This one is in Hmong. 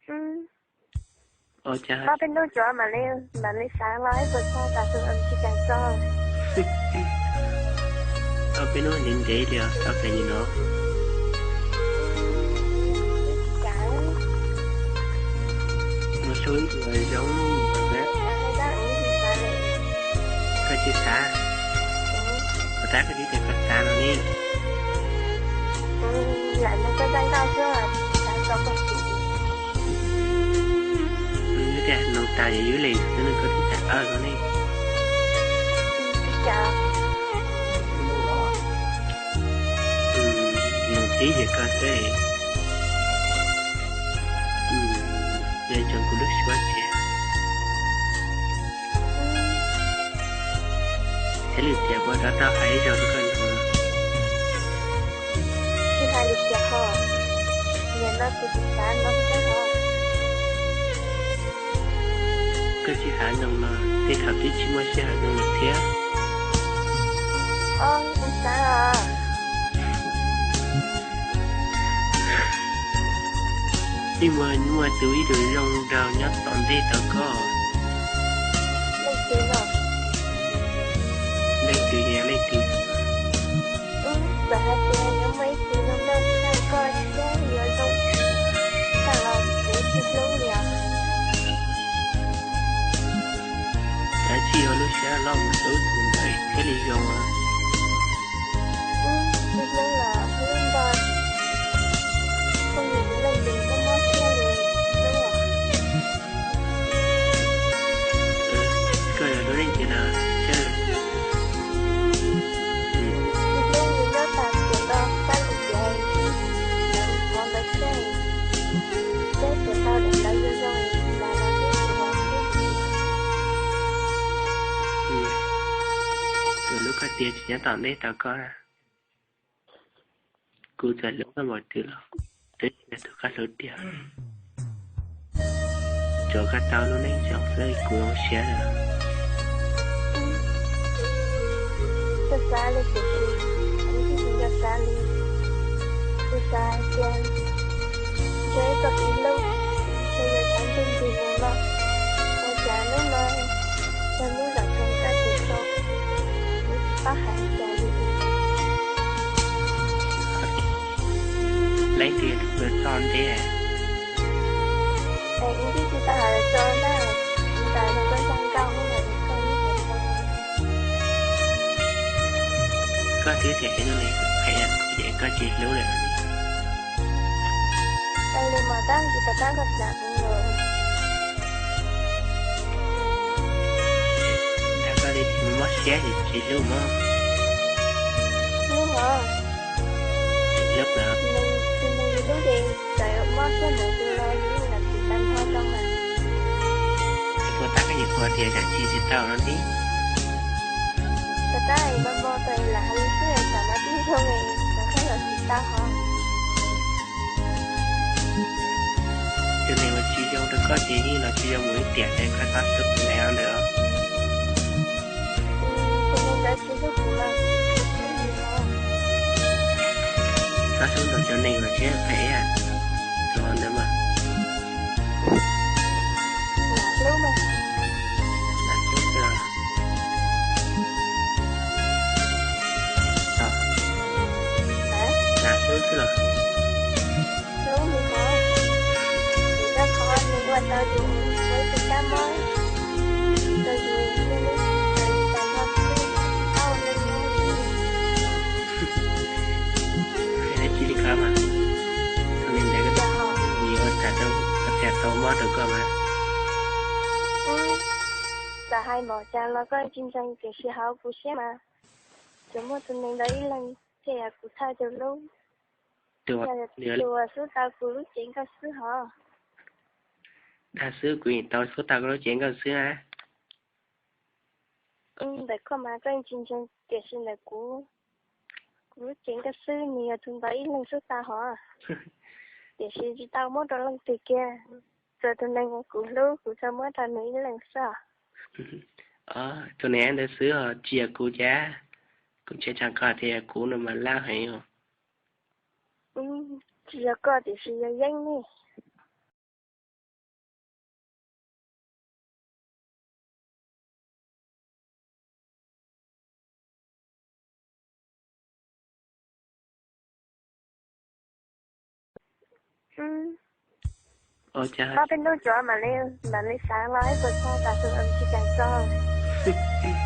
Ob peb hnub tso mam li, mam li xav los ib puas txog tas tus tsis kam tso. Ob peb hnub ntev ntev li os, txog pem li no. Mus sub ib tug zoo, koj tsis xav, puas tab koj tsis tias koj xav no ne? Yus tias noog tas yog yus li xwb ne, koj tsis xav no ne? Noog tib yam koj xwb. Yog tsoom kuv lub suab tiag. Thiab lwm tiam puas rov tau hais ib zaug rau koj noog? Tsis hais lwm tiam ho, nim no kuv tsis xav noog thiab ho. Koj tsis xav noog los tej thaum twb tsis muaj sij hawm noog lawm thiab. Ob, kuv xav os. Yeej muaj, muaj tus ib tug zoo nraug nyob tom ntej tau koj. Leej twg no? Leej twg yog leej twg? Txawm hais tias yuav muaj ib tug zoo nraug tshaj koj thiab yuav zoo tshaj los kuv tsis hlub li os. Kav tsij ua lub siab loj mus hlub tus ntawd thiaj li zoo. Tsis hlub los hlub nto, phooj ywg leej twg mob mob siab li hlub os. Koj yog lub neej tiag na, thiab tsis hlub nws nyob tas tiam no pab lwm tiam, qhov ntawd thiab, peb puas tau daim ntawv zoo zoo, las los peb puas los peb. Tus lub koj tiag tsis nyob tom ntej tau koj. Kuv txawm hlub koj npaum twg los twb tsis yog tus koj hlub tiag. Tsuav koj tau lub neej zoo xwb kuv zoo siab lawm. Koj xav li tiam sis kuv tsis yog xav li. Kuv xav tias ntshe koj tsis hlub, ntshe yuav tshav ntuj nti mus no. Ua cas hnub no yog hnub zaum txog koj tes tso, kuv tsis paub hais cas li. Leej twg tus txog ntej? Es kuv twb tsis tau hais tso na, kuv tas no koj zaj nkauj hnub no es koj ib puas tau. Koj twb tias es no ne, es koj tsis hlub lawm. Li mas tab sis rov qab koj xav kuv lawm. Dag koj li mob siab es tsis hlub mog. Hlub hov. Hlub lawm. Nws, nws hlub ces txawm mob siab mus tus los yus yeej los tsis tau nrho zoo mas. Puas tab koj yuav qhuas tias zam txim tsis tau no thiab. Rov qab es no mo tau lam hais li xwb es tam no twb zoo es rov qab los tsis tau hov. Tus neeg uas tsis zoo rau koj ces yeej los tsis zoo mus ib tiam es koj txhob xub tus neeg ntawd. Tus neeg ntawd tsis hlub kuv los kuv tsis hlub nws hov. Txhob xub ntawm cov neeg uas siab phem tus ntawd mas. Lam hlub mas. Lam hlub xwb los. Lam hlub xwb los. Hlub li hov, vim rau qhov nws ua tau yus ua ib tug kab mob rau yus niaj hnub txawm li tas no xwb, tsis tau ua neeg nyob li. Hais dab tsi li ko mas, tus neeg ntawd nws ua tau, ua tau mob rau koj mas. Txawm hais npaum cas los koj tsis ntseeg tiam sis hauv kuv siab mas tsuas muaj tus neeg ntawd ib leeg thiaj yog kuv thawj tug hlub. Tus uas xub tau kuv lub cev nkauj xwb hov. Dag xwb kuv yeej tau xub tau koj lub cev nkauj xwb na. Ntawm koj mas koj yeej tsis ntseeg tiam sis ntawm kuv, kuv lub cev nkauj xwb nws yog tus ntawd ib leeg xwb tau hov. Tiam sis tsis tau muab rau leej twg kiag, tsuas tus neeg kuv hlub kuv tsuas muab rau nws ib leeg xwb os. Tus neeg ntawd xwb os, tsis yog kuv cas. Kuv ntshai tsam koj tias yog kuv no mas laj heev os. Tsis yog koj tiam sis yog Yeeb ne. Ua cas? Ob peb hnub tso mam li, mam li xav los ib puas txog tas tus tsis kam tso.